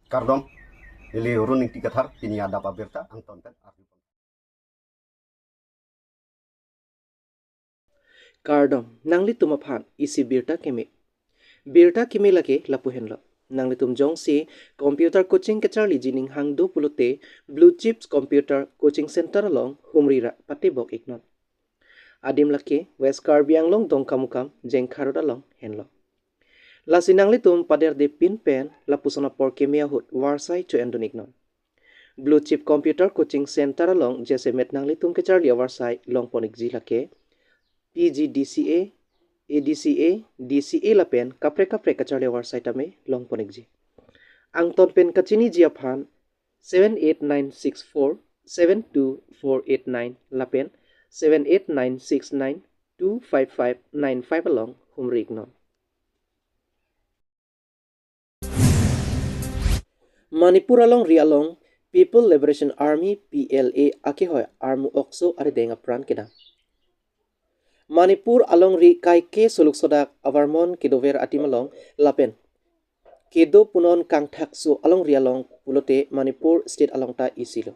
Kardom ili runing tikathar kini ada pa birta angton pen arju. Kardom nangli tumaphan isi birta keme birta keme lage lapuhenlo nangli tum jongsi computer coaching ke charli jining hangdo pulote Blue Chips Computer Coaching Center along humrira patebok iknon adim lake West Karbi Anglong dongkamukam jeng kharoda long henlo lasi nangli tum pader de pin pen lapusona por kemia hut warsai cho endon iknon Blue Chip Computer Coaching Center along jese met nangli tum ke charli warsai long ponik ji lake PGDCA, ADCA, DCA lapen kapre kapre kacharle war saitame long ponik ji. Angton pen kachini ji aphan 78964 72489 lapen 78969 25595 along humrik non. Manipur along rialong People Liberation Army PLA ake hoy armu okso are denga pran keda. Manipur along ri kai ke suluk sodak avarmon kedover atimalong lapen kedo punon kangthak su along ri along pulote Manipur state along ta isilo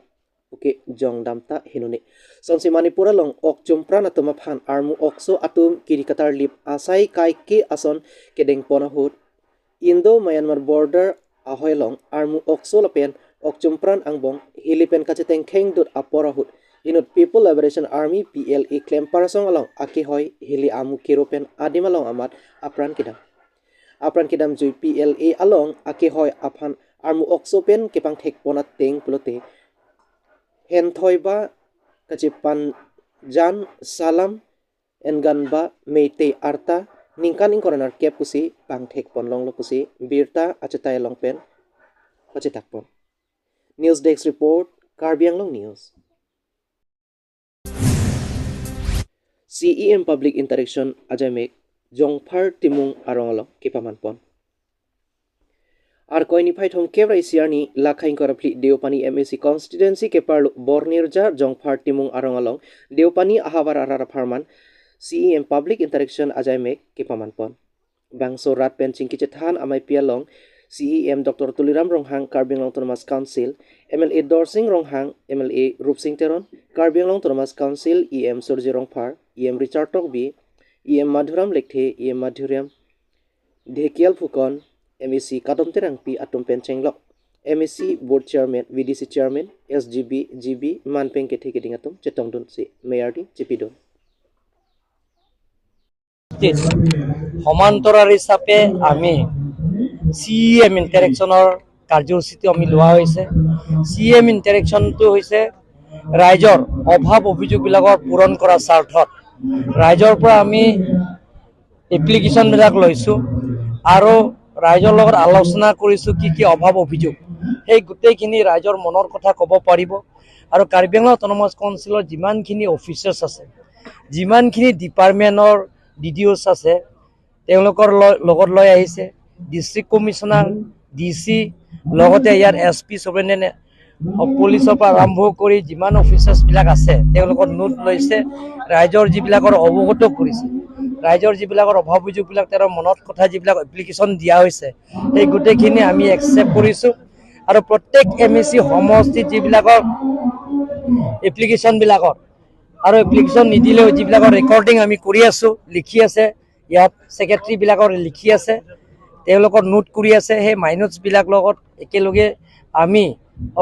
oke jong damta hinune sonsi Manipur along ok chumpran atuma phan armu okso atum kirikatar lip asai kai ke ason kedeng ponahut Indo Myanmar border ahoylong armu okso lapen ok chumpran angbong hilipen kacheteng kheng dut aporahut inut People Liberation Army PLA claim parasong along ake hoy hili amu keropen adim along amat apran kidam jui PLA along ake hoy aphan armu oksopen kepang thek ponat teng pulote hen thoi ba kachipan jan salam engan ba meite arta ningkan ingkoranar kep kusi pang thek pon long lo kusi birta achetai long pen pachetak pon. News Desk Report, Karbi Anglong News. CEM Public Interaction Ajamek Jongphar Timung Arongalo Kepaman Pon. Ar koini phai thong kebra isiarni lakhaing korapli Deopani MAC constituency kepar Bornirja Jongphar Timung Arongalong Deopani Ahabar Arara Pharman CEM Public Interaction Ajamek Kepaman Pon. Bangso Rat Penching Kichethan Amai Pialong CEM Dr. Tuliram Ronghang Karbi Anglong Autonomous Council, MLA Dorsing Ronghang, MLA Rupsing Teron, Karbi Anglong Autonomous Council, EM Surji Rongphar, EM Richard Tokbi, EM Madhuram Lekthe, EM Madhuram Dhekial Phukon, MEC Kadom Terangpi Atum Penchenglok, MEC Board Chairman, VDC Chairman, SGB, GB, Manpeng Kethe Kedingatum, Chetongdun Si, Mayardi, Chipidon. সমান্তৰাল হিচাপে আমি CEM ইণ্টাৰেকশ্যনৰ কাৰ্যসূচীটো আমি লোৱা হৈছে। CEM ইণ্টাৰেকশ্যনটো হৈছে ৰাইজৰ অভাৱ অভিযোগবিলাকৰ পূৰণ কৰাৰ স্বাৰ্থত ৰাইজৰ পৰা আমি এপ্লিকেশ্যনবিলাক লৈছোঁ আৰু ৰাইজৰ লগত আলোচনা কৰিছোঁ কি কি অভাৱ অভিযোগ, সেই গোটেইখিনি ৰাইজৰ মনৰ কথা ক'ব পাৰিব। আৰু কাৰ্বি আংলং অট'নমাছ কাউন্সিলৰ যিমানখিনি অফিচাৰ্ছ আছে, যিমানখিনি ডিপাৰ্টমেণ্টৰ ডি ডি অ'ছ আছে, তেওঁলোকৰ লগত লৈ আহিছে ডিষ্ট্ৰিক্ট কমিশ্যনাৰ, ডি চি, লগতে ইয়াৰ এছ পি, চুপাৰিণ্টেণ্ডেণ্ট পুলিচৰ পৰা আৰম্ভ কৰি যিমান অফিচাৰ্ছবিলাক আছে তেওঁলোকৰ নোট লৈছে, ৰাইজৰ যিবিলাকৰ অৱগত কৰিছে, ৰাইজৰ যিবিলাকৰ অভাৱ অভিযোগবিলাক তেওঁৰ মনত কথা যিবিলাক এপ্লিকেশ্যন দিয়া হৈছে সেই গোটেইখিনি আমি একচেপ্ট কৰিছোঁ। আৰু প্ৰত্যেক এম এ চি সমষ্টিত যিবিলাকৰ এপ্লিকেশ্যনবিলাকৰ আৰু এপ্লিকেশ্যন নিদিলেও যিবিলাকৰ ৰেকৰ্ডিং আমি কৰি আছোঁ, লিখি আছে, ইয়াত ছেক্ৰেটাৰীবিলাকৰ লিখি আছে, তেওঁলোকৰ নোট কৰি আছে, সেই মাইনটছবিলাক লগত একেলগে আমি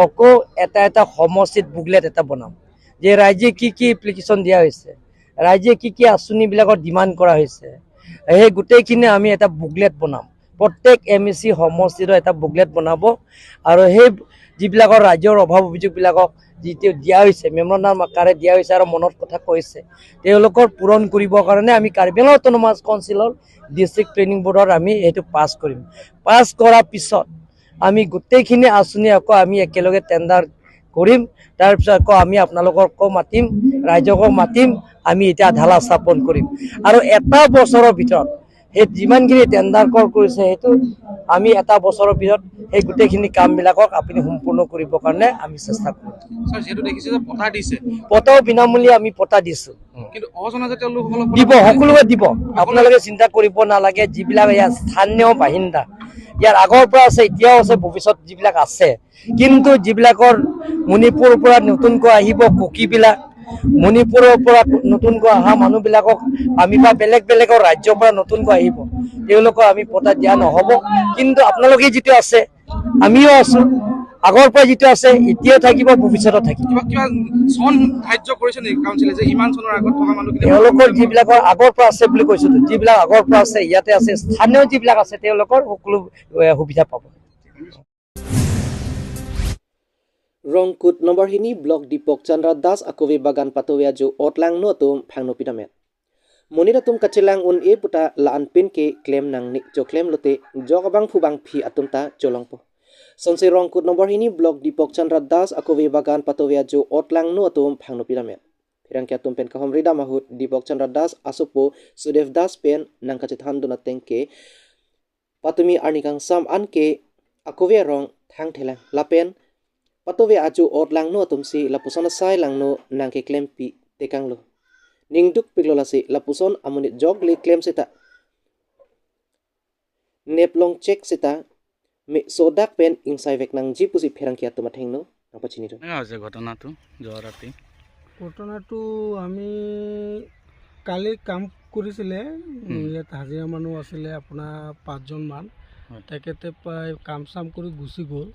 আকৌ এটা এটা সমষ্টিত বুকলেট এটা বনাম যে ৰাইজে কি কি এপ্লিকেশ্যন দিয়া হৈছে, ৰাইজে কি কি আঁচনিবিলাকৰ ডিমাণ্ড কৰা হৈছে, সেই গোটেইখিনি আমি এটা বুকলেট বনাম। প্ৰত্যেক এম এ চি সমষ্টিৰো এটা বুকলেট বনাব আৰু সেই যিবিলাকৰ ৰাইজৰ অভাৱ অভিযোগবিলাকক যিটো দিয়া হৈছে, মেমৰাণ্ডাম আকাৰে দিয়া হৈছে আৰু মনত কথা কৈছে, তেওঁলোকৰ পূৰণ কৰিবৰ কাৰণে আমি কাৰ্বি আংলং অট'নমাছ কাউন্সিলৰ ডিষ্ট্ৰিক্ট ট্ৰেইনিং বৰ্ডত আমি সেইটো পাছ কৰিম। পাছ কৰাৰ পিছত আমি গোটেইখিনি আঁচনি আকৌ আমি একেলগে টেণ্ডাৰ কৰিম। তাৰপিছত আকৌ আমি আপোনালোককো মাতিম, ৰাইজকো মাতিম, আমি এতিয়া ঢালা স্থাপন কৰিম। আৰু এটা বছৰৰ ভিতৰত সেই যিমানখিনি টেণ্ডাৰ কল কৰিছে সেইটো আমি এটা বছৰৰ ভিতৰত সেই গোটেইখিনি কামবিলাকক আপুনি সম্পূৰ্ণ কৰিবৰ কাৰণে আমি চেষ্টা কৰিম। ছাৰ, যিহেতু দেখিছে যে পটা দিছে, পটাও বিনামূলীয়া আমি পটা দিছোঁ, কিন্তু অজনাজাতীয় লোকসকলক দিব, সকলোকে দিব, আপোনালোকে চিন্তা কৰিব নালাগে। যিবিলাক ইয়াত স্থানীয় বাসিন্দা, ইয়াৰ আগৰ পৰা আছে, এতিয়াও আছে, ভৱিষ্যত যিবিলাক আছে। কিন্তু যিবিলাকৰ মণিপুৰৰ পৰা নতুনকৈ আহিব কুকিবিলাক, মণিপুৰৰ পৰা নতুনকৈ অহা মানুহবিলাকক আমি বা বেলেগ বেলেগৰ ৰাজ্যৰ পৰা নতুনকৈ আহিব, তেওঁলোকক আমি পতা দিয়া নহ'ব। কিন্তু আপোনালোকে যিটো আছে, আমিও আছোঁ, আগৰ পৰা যিটো আছে এতিয়াও থাকিব, ভৱিষ্যতত থাকিব। কিবা চন ধাৰ্য কৰিছে নেকি কাউন্সিলে যে ইমান চনৰ আগত থকা মানুহখিনি? তেওঁলোকৰ যিবিলাকৰ আগৰ পৰা আছে বুলি কৈছো, যিবিলাক আগৰ পৰা আছে ইয়াতে আছে, স্থানীয় যিবিলাক আছে তেওঁলোকৰ সকলো সুবিধা পাব। Rongkut nomor hini blok Dipok Chandra Das akowe bagan patowea jo otlang no atum phangno pinamet. Monira tum kachilang un e puta laan pin ke claim nang ni jo claim lote jokabang phubang phi atum ta cholongpo. Sonse Rongkut nomor hini blok Dipok Chandra Das akowe bagan patowea jo otlang no atum phangno pinamet. Phirang kya tum pen kahom rida mahut Dipok Chandra Das asopo Sudev Das pen nang kachethan dona tengke patumi arnikang sam an ke akowe rong thang thelang lapen patowe aju ot lang no atum si lapuson sai lang no nangke claim pi tekang lo ningduk piglola si lapuson amuni jog le claim sita neplong check sita me sodak pen insai vek nang ji pusi pherang kia tuma thengno nang pachini ro। হৈছে ঘটনাটো যোৱা ৰাতি? ঘটনাটো আমি কালি কাম কৰিছিলে, ইয়াত হাজিৰা মানুহ আছিলে আপোনাৰ 5জনমান, তেখেতে প্ৰায় কাম চাম কৰি গুচি গ'ল।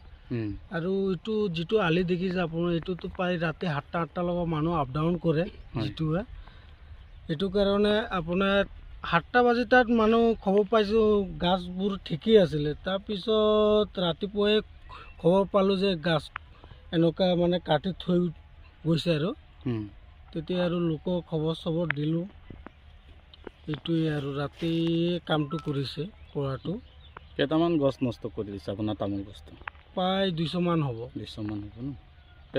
আৰু এইটো যিটো আলি দেখিছে আপোনাৰ, এইটোতো প্ৰায় ৰাতি 7টা 8টা লগত মানুহ আপ ডাউন কৰে যিটোৱে, এইটো কাৰণে আপোনাৰ 7টা বাজি তাত মানুহ খবৰ পাইছোঁ গাছবোৰ ঠিকেই আছিলে। তাৰপিছত ৰাতিপুৱাই খবৰ পালোঁ যে গাছ এনেকুৱা মানে কাটি থৈ গৈছে আৰু তেতিয়া আৰু লোকক খবৰ চবৰ দিলোঁ। এইটোৱে আৰু ৰাতি কামটো কৰিছে কৰাটো। কেইটামান গছ নষ্ট কৰি দিছে আপোনাৰ তামোল গছটো? প্ৰায় 200মান হ'ব। 200মান হ'ব ন?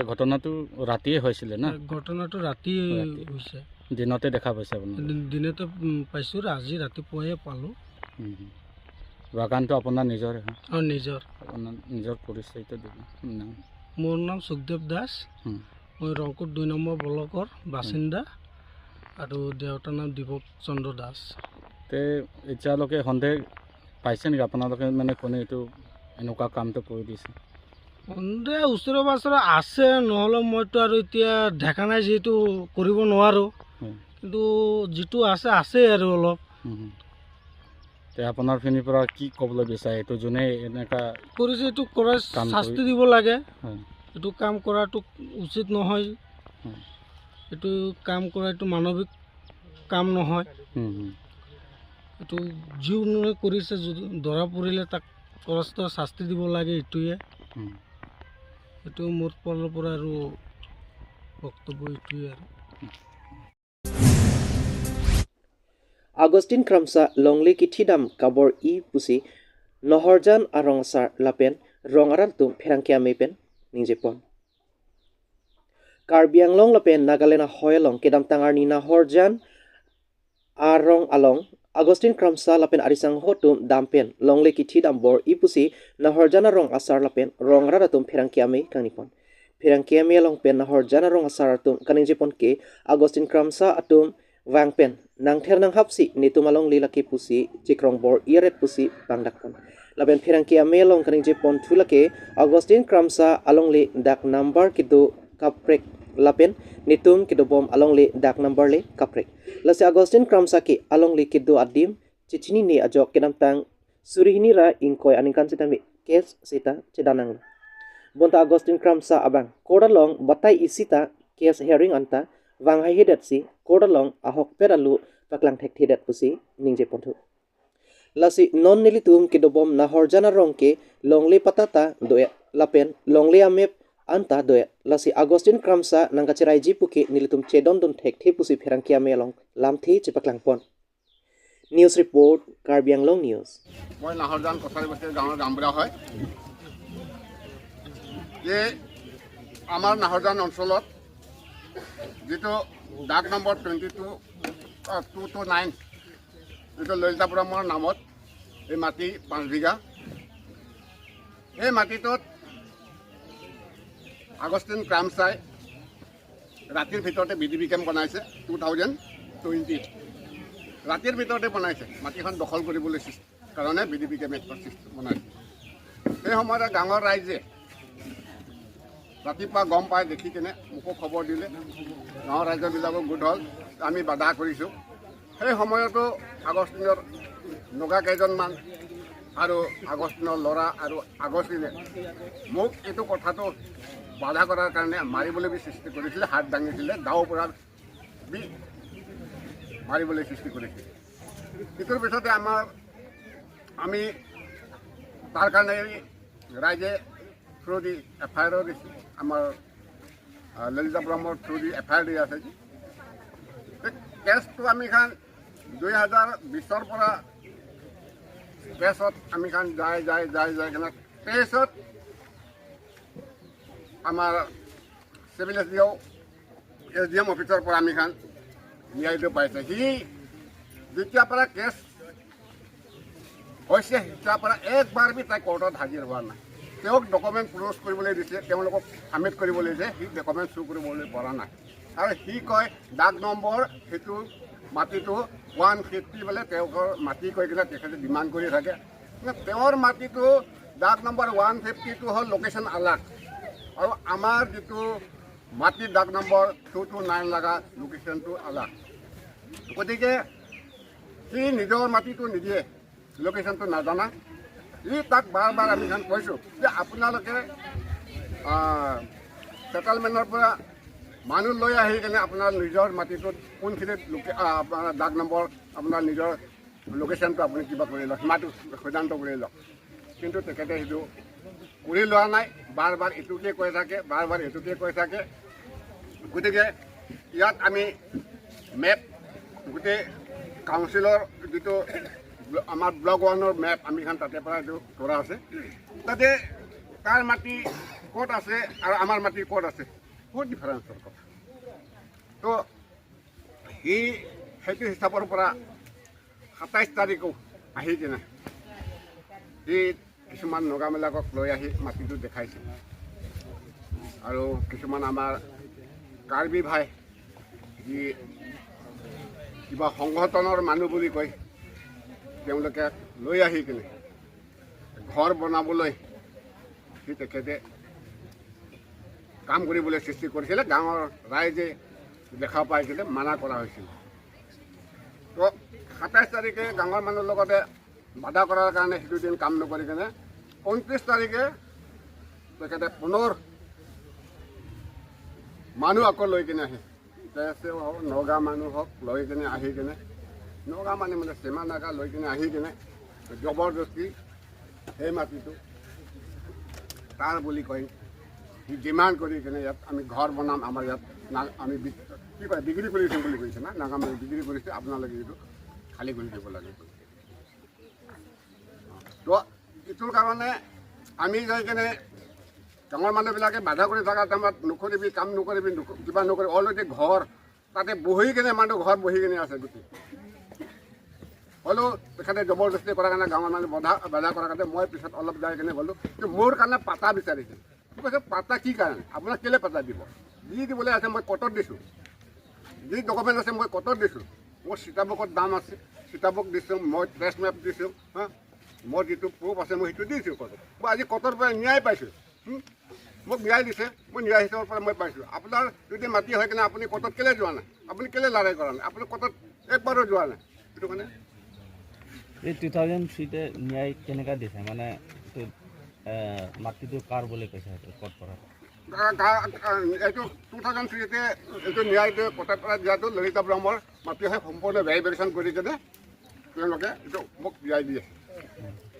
ঘটনাটো ৰাতিয়ে হৈছিলে না? ঘটনাটো ৰাতিয়ে হৈছে। দিনতে দেখা পাইছে আপুনি? দিনতে পাইছোঁ, আজি ৰাতিপুৱাই পালোঁ। বাগানটো আপোনাৰ নিজৰ? অঁ, নিজৰ। আপোনাৰ নিজৰ পৰিচয়টো দিব? মোৰ নাম সুখদেৱ দাস, মই ৰংপুৰ 2 নম্বৰ ব্লকৰ বাসিন্দা আৰু দেউতাৰ নাম দীপক চন্দ্ৰ দাস। তে এতিয়ালৈকে সন্দেহ পাইছে নেকি আপোনালোকে, মানে কোনে এইটো এনেকুৱা কামটো কৰি দিছে? সন্দেহ ওচৰে পাঁজৰে আছে, নহ'লে মইতো আৰু এতিয়া দেখা নাই যিহেতু কৰিব নোৱাৰোঁ, কিন্তু যিটো আছে আছে আৰু অলপ। তে আপোনাৰ খিনিৰ পৰা কি ক'বলৈ বিচাৰে? এইটো যোনে এনেকুৱা কৰিছে এইটো কৰাৰ শাস্তি দিব লাগে, এইটো কাম কৰাটো উচিত নহয়, এইটো কাম কৰা এইটো মানৱিক কাম নহয়। এইটো যিকোনোৱে কৰিছে যদি ধৰা পৰিলে তাক কষ্ট শাস্তি দিব লাগে, এইটোৱে। এইটো মোৰ ফালৰ পৰা আৰু বক্তব্য এইটোৱে আৰু। Agustin Kramsa Longli Kithidam Kabor E Pusi Nohorjan Arong Sar Lapen Rong Aral Tum Pherangkia Mepen Ningjepon Karbi Anglong Lapen Nagaland Hoyalong Kedam Tangarni Nahorjan Arong Along Agustin Kramsa Lapen Arisang Hotum Dampen Longle Kithidam Bor E Pusi Nahorjan Arong Asar Lapen Rong Aral Tum Pherangkia Me Kanipon Pherangkia Me Long Pen Nahorjan Arong Asar Atum Kaningjepon Ke Agustin Kramsa Atum Wangpen nang ther nang hapsi nitumalong lilaki pusi chikrong bor iret pusi pangdakpon laben phirangki amelong kaning je pon thulake Agustin Kramsa along le dak number kido kaprek lapen nitum kido bom along le dak number le kaprek lase Agustin Kramsa ke along le kido adim chichini ne ajok kenamtang surihini ra ingkoi aningkan sitami kes sita chedanang bonta Agustin Kramsa abang kodalong batai isita kes hearing anta wang hai hedat si kodalong ahok peralu paklang thek thedat pusi ningje ponthu lasi non nilitum kidobom nahorjana rongke longle patata doya lapen longle amep anta doya lasi Agustin Kramsa nangkachirai jipuke nilitum chedon don thek the pusi pherangkia melong lamthi chepaklang pon. News report Karbi Anglong news. মই নাহৰজান কছাৰী বস্তি গাঁৱৰ গাঁওবুঢ়া হয়। যে আমাৰ নাহৰজান অঞ্চলত যিটো ডাক নম্বৰ 22 229 যিটো ললিতাপুৰমৰ নামত এই মাটি 5 বিঘা, এই মাটিটোত আগষ্টিন ক্ৰামচাই ৰাতিৰ ভিতৰতে বি ডি বি কেম্প বনাইছে 2020 ৰাতিৰ ভিতৰতে বনাইছে। মাটিখন দখল কৰিবলৈ কাৰণে বি ডি বি কেম্প বনাইছে। সেই সময়তে গাঁৱৰ ৰাইজে ৰাতিপুৱা গম পাই দেখি কেনে মোকো খবৰ দিলে। গাঁৱৰ ৰাইজবিলাকো গোট হ'ল, আমি বাধা কৰিছোঁ। সেই সময়তো আগষ্টিনৰ নগা কেইজনমান আৰু আগষ্টিনৰ ল'ৰা আৰু আগষ্টিনে মোক এইটো কথাটো বাধা কৰাৰ কাৰণে মাৰিবলৈ বি সৃষ্টি কৰিছিলে, হাত দাঙিছিলে, গাঁৱৰ পৰা বি মাৰিবলৈ সৃষ্টি কৰিছিলে। সেইটোৰ পিছতে আমি তাৰ কাৰণে ৰাইজে থ্ৰু দি এফ আই আৰো দিছে। আমাৰ ললিতা ব্ৰহ্মৰ through D F I R দি আছে। কেছটো আমি খান 2020ৰ পৰা কেছত আমি খান যাই যাই যাই যাই কিনে কেছত আমাৰ civil S D O S D M অফিচৰ পৰা আমি খান ন্যায়টো পাইছে। সি যেতিয়াৰ পৰা কেছ হৈছে তেতিয়াৰ পৰা একবাৰ বি তাই কোৰ্টত হাজিৰ হোৱা নাই। তেওঁক ডকুমেণ্ট প্ৰডিউচ কৰিবলৈ দিছে, তেওঁলোকক ছাবমিট কৰিবলৈ দিছে, সি ডকুমেণ্ট শ্ব' কৰিবলৈ পৰা নাই। আৰু সি কয় ডাক নম্বৰ সেইটো মাটিটো 150 বোলে তেওঁলোকৰ মাটি কৈ কিনে তেখেতে ডিমাণ্ড কৰি থাকে। তেওঁৰ মাটিটো ডাক নম্বৰ 152 হ'ল লোকেশ্যন আলাগ, আৰু আমাৰ যিটো মাটিৰ ডাক নম্বৰ 229 লগা লোকেশ্যনটো আলাগ। গতিকে সি নিজৰ মাটিটো নিদিয়ে, লোকেশ্যনটো নাজানা। ই তাক বাৰ বাৰ আমি কৈছোঁ যে আপোনালোকে ছেটেলমেণ্টৰ পৰা মানুহ লৈ আহি কেনে আপোনাৰ নিজৰ মাটিটোত কোনখিনিত আপোনাৰ ডাক নম্বৰ আপোনাৰ নিজৰ লোকেশ্যনটো আপুনি কিবা কৰি লওক, সীমাটো সিদ্ধান্ত কৰি লওক। কিন্তু তেখেতে সেইটো কৰি লোৱা নাই, বাৰ বাৰ এইটোকে কৈ থাকে, বাৰ বাৰ এইটোকে কৈ থাকে। গতিকে ইয়াত আমি মেপ গোটেই কাউন্সিলৰ যিটো আমাৰ ব্লক ওৱানৰ মেপ আমি খান তাতে পৰা এইটো কৰা আছে, তাতে তাৰ মাটি ক'ত আছে আৰু আমাৰ মাটি ক'ত আছে বহুত ডিফাৰেঞ্চৰ কথা। তো সি সেইটো হিচাপৰ পৰা 27 তাৰিখো আহি কিনে সি কিছুমান নগাবিলাকক লৈ আহি মাটিটো দেখাইছে, আৰু কিছুমান আমাৰ কাৰ্বি ভাই যি কিবা সংগঠনৰ মানুহ বুলি কয় তেওঁলোকে লৈ আহি কিনে ঘৰ বনাবলৈ সি তেখেতে কাম কৰিবলৈ সৃষ্টি কৰিছিলে। গাঁৱৰ ৰাইজে দেখা পাইছিলে, মানা কৰা হৈছিল। তো 27 তাৰিখে গাঁৱৰ মানুহৰ লগতে বাধা কৰাৰ কাৰণে সেইটো দিন কাম নকৰি কিনে 29 তাৰিখে তেখেতে পুনৰ মানুহ আকৌ লৈ কিনে আহে, হওক নগা মানুহ হওক লৈ কিনে আহি কিনে নগা মানে মানে চেমা নাগা লৈ কিনে আহি কিনে জবৰদস্তি সেই মাটিটো তাৰ বুলি কয় সি ডিমাণ্ড কৰি কিনে ইয়াত আমি ঘৰ বনাম, আমাৰ ইয়াত আমি কি কয় বিক্ৰী কৰিছোঁ বুলি কৈছে না, নাগা মানুহ বিক্ৰী কৰিছে, আপোনালোকে এইটো খালী কৰি দিব লাগে। তো এইটোৰ কাৰণে আমি যাই কিনে গাঁৱৰ মানুহবিলাকে বাধা কৰি থকা টাইমত নকৰিবি, কাম নকৰিবি, কিবা নকৰিবি, অলৰেডি ঘৰ তাতে বহি কিনে মানুহ ঘৰ বহি কিনে আছে গোটেই। হ'লেও তেখেতে জবৰদস্তি কৰাৰ কাৰণে গাঁৱৰ মানুহ বাধা কৰাৰ কাৰণে মই পিছত অলপ যাই কিনে গ'লোঁ যে মোৰ কাৰণে পাতা বিচাৰিছে। কৈছে পাতা কি কাৰণে, আপোনাক কেলৈ পাতা দিব, যি দিবলৈ আছে মই কটত দিছোঁ, যি ডকুমেণ্ট আছে মই কটত দিছোঁ, মোৰ সীতাবুকত দাম আছে, সীতাবুক দিছোঁ, মই ট্ৰেছ মেপ দিছোঁ, হা মোৰ যিটো প্ৰুফ আছে মই সেইটো দিছোঁ কটত। মই আজি কটৰ পৰা ন্যায় পাইছোঁ, মোক ন্যায় দিছে, মই ন্যায় হিচাপৰ পৰা মই পাইছোঁ। আপোনাৰ যদি মাটি হয় কিনে আপুনি কটত কেলৈ যোৱা নাই, আপুনি কেলৈ লৰাই কৰা নাই, আপুনি কটত একবাৰো যোৱা নাই, সেইটো কাৰণে। এই 2003তে ন্যায় কেনেকুৱা দিছে, মানে মাটিটো কাৰ বুলি কৈছে ক'ত পৰা? এইটো 2003তে এইটো ন্যায়টো কটাৰ পৰা দিয়াটো ললিতা ব্ৰহ্মৰ মাটি হয়, সম্পূৰ্ণ ভেৰিফিকেশ্যন কৰি কিনে তেওঁলোকে এইটো মোক ন্যায় দিয়ে।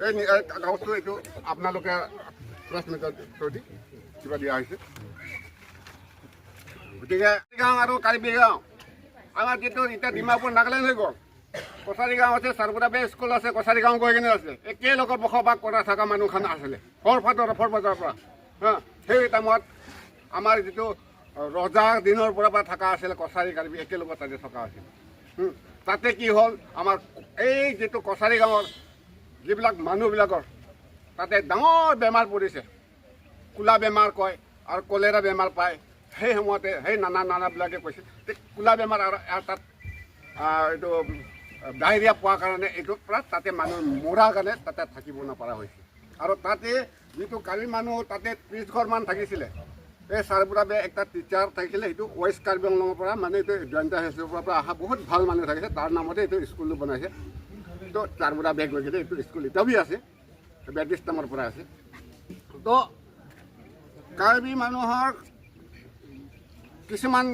এই কাগজটো এইটো আপোনালোকে প্ৰেছ মিটৰ থ্ৰুদি কিবা দিয়া হৈছে। গতিকে গাঁও আৰু কাৰ্বি গাঁও আমাৰ যিটো এতিয়া ডিমাপুৰ নাগালেণ্ড হৈ গ'ল, কছাৰী গাঁও আছে, চাৰগুৰা বে স্কুল আছে, কছাৰী গাঁও গৈ কিনে আছে, একেলগত বসবাস কৰা থকা মানুহখন আছিলে ফৰফাটৰ পৰা। হা সেই টাইমত আমাৰ যিটো ৰজা দিনৰ পৰা থকা আছিলে কছাৰী কাৰ্বি একেলগত তাতে থকা আছিল। তাতে কি হ'ল, আমাৰ এই যিটো কছাৰী গাঁৱৰ যিবিলাক মানুহবিলাকৰ তাতে ডাঙৰ বেমাৰ পৰিছে, কোলা বেমাৰ কয় আৰু কলেৰা বেমাৰ পায়। সেই সময়তে সেই নানা নানাবিলাকে কৈছে যে কোলা বেমাৰ আৰু তাত এইটো ডায়েৰিয়া পোৱাৰ কাৰণে এইটোৰ পৰা তাতে মানুহ মৰাৰ কাৰণে তাতে থাকিব নপৰা হৈছে। আৰু তাতে যিটো কাৰ্বি মানুহ তাতে 30 ঘৰমান থাকিছিলে। এই চাৰবুঢ়া বে একটা টিচাৰ থাকিছিলে, সেইটো ৱেষ্ট কাৰ্বি আংলঙৰ পৰা, মানে এইটো জয়ন্ত হিলছৰ পৰা অহা বহুত ভাল মানুহ থাকিছে, তাৰ নামতে এইটো স্কুলটো বনাইছে। তো চাৰবুঢ়া বে গৈ কিনে এইটো স্কুল এতিয়াও আছে, ব্ৰিটিছ টাইমৰ পৰা আছে। তো কাৰ্বি মানুহৰ কিছুমান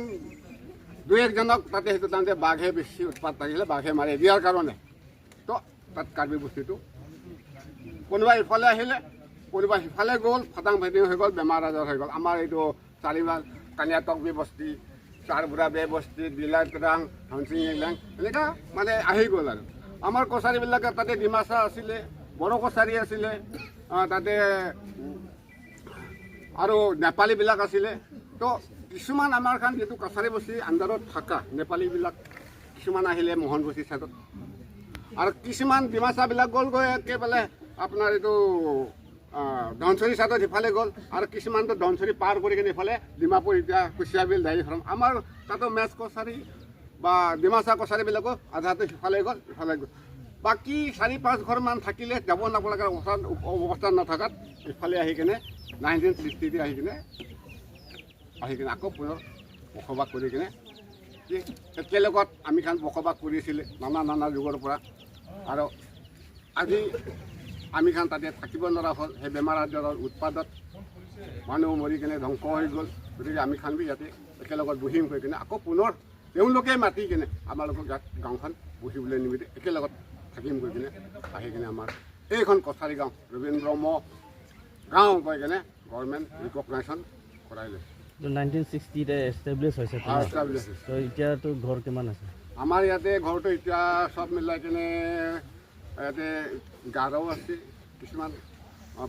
দুই একজনক তাতে সেইটো টাইমতে বাঘে বেছি উৎপাত থাকিছিলে, বাঘে মাৰি দিয়াৰ কাৰণে তো তাত কাৰ্বি বস্তিটো কোনোবা ইফালে আহিলে, কোনোবা সিফালে গ'ল, ফটাং ফেটিং হৈ গ'ল, বেমাৰ আজাৰ হৈ গ'ল। আমাৰ এইটো চাৰিবাৰ কানিয়াটক বি বস্তি, চাৰবুঢ়া বে বস্তি, দিলাটৰাং, ধনচিং ইলেং এনেকুৱা মানে আহি গ'ল। আৰু আমাৰ কছাৰীবিলাকে তাতে ডিমাচা আছিলে, বড়ো কছাৰী আছিলে, তাতে আৰু নেপালীবিলাক আছিলে। তো কিছুমান আমাৰ খান যিটো কছাৰী বস্তি আণ্ডাৰত থকা নেপালীবিলাক কিছুমান আহিলে মোহন বস্তি চাইডত, আৰু কিছুমান ডিমাচাবিলাক গ'লগৈ একেবাৰে আপোনাৰ এইটো ধনচৰি চাইডত সিফালে গ'ল, আৰু কিছুমানটো ধনচৰি পাৰ কৰি কিনে ইফালে ডিমাপুৰ, এতিয়া কুচিয়াবিল ডায়েৰী ফাৰ্ম, আমাৰ তাতো মেচ কছাৰী বা ডিমাচা কছাৰীবিলাকো আধাটো সিফালে গ'ল, ইফালে গ'ল। বাকী 4-5 ঘৰমান থাকিলে যাব নাপালাৰ অৱস্থা নথকাত ইফালে আহি কিনে 1960 আহি কিনে আকৌ পুনৰ বসবাস কৰি কিনে একেলগত আমি খান বসবাস কৰিছিলে নানা নানা যুগৰ পৰা। আৰু আজি আমি খান তাতে থাকিব নোৱাৰা হ'ল, সেই বেমাৰ আজাৰৰ উৎপাদত মানুহ মৰি কিনে ধ্বংস হৈ গ'ল। গতিকে আমি খান বি ইয়াতে একেলগত বহিম হৈ কিনে আকৌ পুনৰ তেওঁলোকে মাতি কিনে আমালোকক ইয়াত গাঁওখন বহিবলৈ নিমিত্তে একেলগত থাকিম গৈ কিনে আহি কিনে আমাৰ এইখন কছাৰী গাঁও ৰবীন্দ্ৰ গাঁও কৈ কিনে গভৰ্ণমেণ্ট ৰিকগনাইশ্যন কৰাই লৈছে। 1960তে এষ্টাব্লিছ হৈছে। তো এতিয়াতো ঘৰ কিমান আছে আমাৰ ইয়াতে? ঘৰটো এতিয়া চব মিলাই কিনে ইয়াতে গাৰো আছে, কিছুমান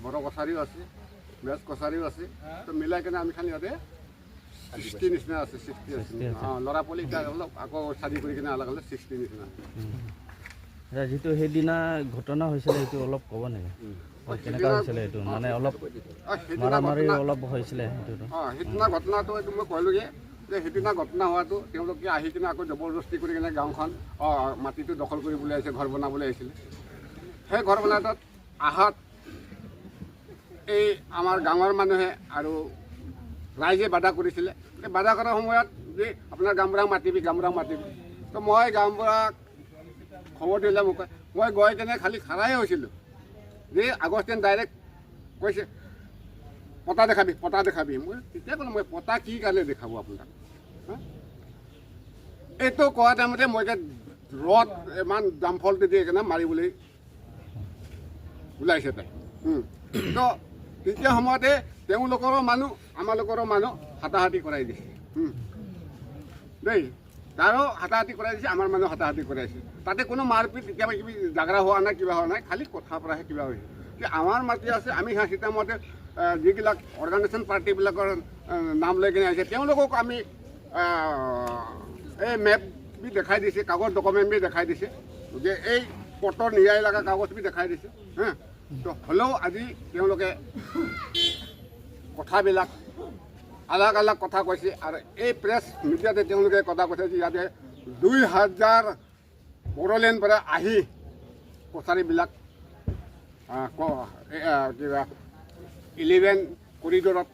বড়ো কছাৰীও আছে, মেচ কছাৰীও আছে, তো মিলাই কিনে আমি খালি ইয়াতে 60 নিচিনা আছে, 60 আছে। অঁ, ল'ৰা পোৱালি এতিয়া অলপ আকৌ চাৰি কৰি কিনে আলাগ আলাগ 60 নিচিনা। যিটো সেইদিনা ঘটনা হৈছিলে সেইটো অলপ ক'ব নেকি, কেনেকুৱা হৈছিলে এইটো? মানে অলপ মাৰামাৰি অলপ হৈছিলে সেইটো। অঁ, সেইদিনা ঘটনাটো এইটো মই ক'লোগৈ যে সেইদিনা ঘটনা হোৱাটো তেওঁলোকে আহি কিনে আকৌ জবৰদস্তি কৰি কিনে গাঁওখন মাটিটো দখল কৰিবলৈ আহিছে, ঘৰ বনাবলৈ আহিছিলে। সেই ঘৰ বনাটোত আহাত এই আমাৰ গাঁৱৰ মানুহে আৰু ৰাইজে বাধা কৰিছিলে। এই বাধা কৰাৰ সময়ত যে আপোনাৰ গাঁওবুঢ়াক মাতিবি, গাঁওবুঢ়াক মাতিবি, তো মই গাঁওবুঢ়াক খবৰ দিলে মোক, মই গৈ কেনে খালি খাৰাই হৈছিলোঁ যে আগষ্টিন ডাইৰেক্ট কৈছে পতা দেখাবি, পতা দেখাবি। মই তেতিয়া ক'লোঁ মই পতা কি কাৰণে দেখাব আপোনাক? এইটো কোৱা টাইমতে মই এতিয়া ৰদ ইমান জামফলটো দি কেনে মাৰিবলৈ ওলাইছে তাই। তো তেতিয়া সময়তে তেওঁলোকৰো মানুহ আমালোকৰো মানুহ হাতাহাতি কৰাই দিছে দেই, তাৰো হাতাহাতি কৰাই দিছে, আমাৰ মানুহ হাতাহাতি কৰাইছে। তাতে কোনো মাৰপিট কেতিয়াবা কিবি জাগৰা হোৱা নাই, কিবা হোৱা নাই, খালি কথাৰ পৰাহে কিবা হৈছে যে আমাৰ মাটি আছে। আমি সিটামতে যিবিলাক অৰ্গেনাইজেশ্যন পাৰ্টিবিলাকৰ নাম লৈ কিনে আহিছে তেওঁলোকক আমি এই মেপ বি দেখাই দিছে, কাগজ ডকুমেণ্ট বি দেখাই দিছে, যে এই পটৰ নিয়াই লগা কাগজ বি দেখাই দিছে। হা, তো হ'লেও আজি তেওঁলোকে কথাবিলাক আলাগ আলাগ কথা কৈছে। আৰু এই প্ৰেছ মিডিয়াতে তেওঁলোকে কথা কৈছে যে ইয়াতে 2000 বড়োলেণ্ড পৰা আহি কছাৰীবিলাক কিবা 11 কৰিডৰত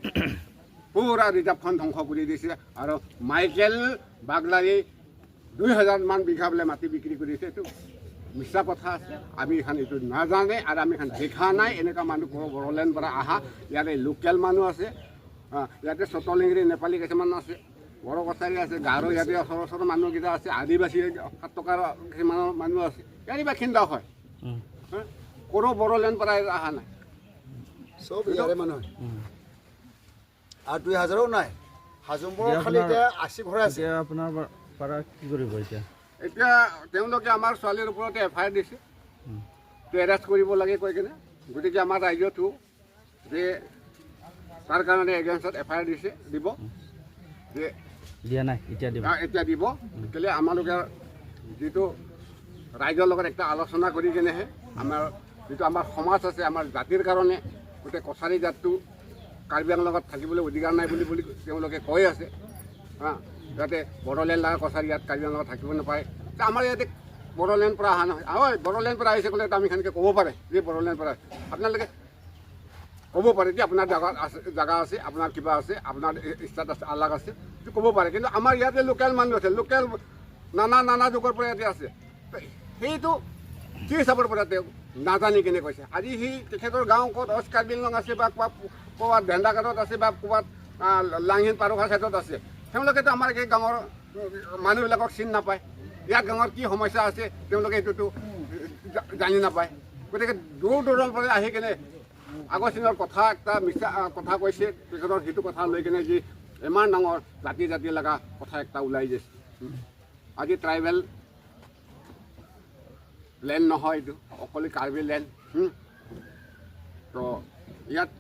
পুৰা ৰিজাৰ্ভখন ধ্বংস কৰি দিছে আৰু মাইকেল বাগলাৰী 2000মান বিঘা বোলে মাটি বিক্ৰী কৰিছে। এইটো মিছা কথা আছে, আমি এখন এইটো নাজানে আৰু আমি এখন দেখা নাই। এনেকুৱা মানুহ বড়োলেণ্ড পৰা অহা ইয়াতে লোকেল মানুহ আছে, ইয়াতে চতলিংগিৰি নেপালী কিছুমান আছে, বড়ো কছাৰী আছে, গাৰো ইয়াতে ওচৰ ওচৰৰ মানুহকেইটা আছে, আদিবাসী 7 টকাৰ কিছুমানৰ মানুহ আছে, ইয়াৰে বাসিন্দা হয়। কোনো বড়োলেণ্ড পৰা অহা নাই, চব ইয়াৰে মানুহ। আৰু 2000ও নাই, হাজোমবোৰৰ খালি এতিয়া 80 ঘৰ আছে। আপোনাৰ পৰা কি কৰিব এতিয়া? এতিয়া তেওঁলোকে আমাৰ ছোৱালীৰ ওপৰতে এফ I R দিছে, এৰেষ্ট কৰিব লাগে কৈ কিনে। গতিকে আমাৰ ৰাইজতো যে তাৰ কাৰণে এগেইনষ্টত এফ I R দিছে, দিব যে দিয়া নাই, এতিয়া দিব, এতিয়া দিব। কেলে আমালোকে যিটো ৰাইজৰ লগত একটা আলোচনা কৰি কিনেহে আমাৰ যিটো আমাৰ সমাজ আছে, আমাৰ জাতিৰ কাৰণে গোটেই কছাৰী জাতটো কাৰ্বি আংলঙত থাকিবলৈ অধিকাৰ নাই বুলি বুলি তেওঁলোকে কৈ আছে। হা, যাতে বড়োলেণ্ড লগা কছাৰী ইয়াত কাৰ্বি আংলঙত থাকিব নাপায়। আমাৰ ইয়াতে বড়োলেণ্ড পৰা অহা নহয়, হয় বড়োলেণ্ড পৰা আহিছে ক'লে আমি সেনেকৈ ক'ব পাৰে যে বড়োলেণ্ড পৰা আপোনালোকে ক'ব পাৰে যে আপোনাৰ জাগা আছে, জাগা আছে, আপোনাৰ কিবা আছে, আপোনাৰ ষ্টেটাছ আলাগ আছে, সেইটো ক'ব পাৰে। কিন্তু আমাৰ ইয়াতে লোকেল মানুহ আছে, লোকেল নানা নানা যুগৰ পৰা ইয়াতে আছে। সেইটো কি হিচাপৰ পৰা তেওঁ নাজানি কেনে কৈছে? আজি সি তেখেতৰ গাঁও ক'ত ৱেষ্ট কাৰ্বি আংলং আছে বা ক'ৰবাত ভেন্দাঘাটত আছে বা ক'ৰবাত লাংহিন পাৰঘা চাইডত আছে, তেওঁলোকেতো আমাৰ এই গাঁৱৰ মানুহবিলাকক চিনি নাপায়। ইয়াত গাঁৱত কি সমস্যা আছে তেওঁলোকে সেইটোতো জানি নাপায়। গতিকে দূৰ দূৰৰ পৰা আহি কেনে আগৰ দিনৰ কথা এটা মিছা কথা কৈছে, তেখেতৰ সেইটো কথা লৈ কেনে যি ইমান ডাঙৰ জাতি জাতি লগা কথা এটা ওলাই গৈছে। আজি ট্ৰাইবেল লেণ্ড নহয়, এইটো অকলে কাৰ্বি লেণ্ড। তো ইয়াত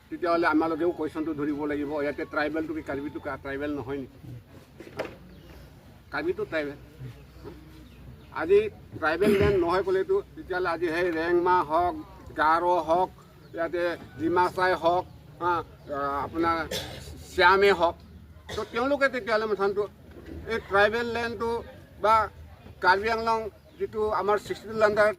তেতিয়াহ'লে আমালোকেও কুৱেশ্যনটো ধৰিব লাগিব, ইয়াতে ট্ৰাইবেলটো কি কাৰ্বিটো ট্ৰাইবেল নহয় নেকি? কাৰ্বিটো ট্ৰাইবেল। আজি ট্ৰাইবেল লেণ্ড নহয় ক'লেতো তেতিয়াহ'লে আজি সেই ৰেংমা হওক, গাৰো হওক, ইয়াতে ডিমাচাই হওক, আপোনাৰ শ্যামে হওক, তো তেওঁলোকে তেতিয়াহ'লে মথানটো এই ট্ৰাইবেল লেণ্ডটো বা কাৰ্বি আংলং যিটো আমাৰ 62 লেণ্ডাৰ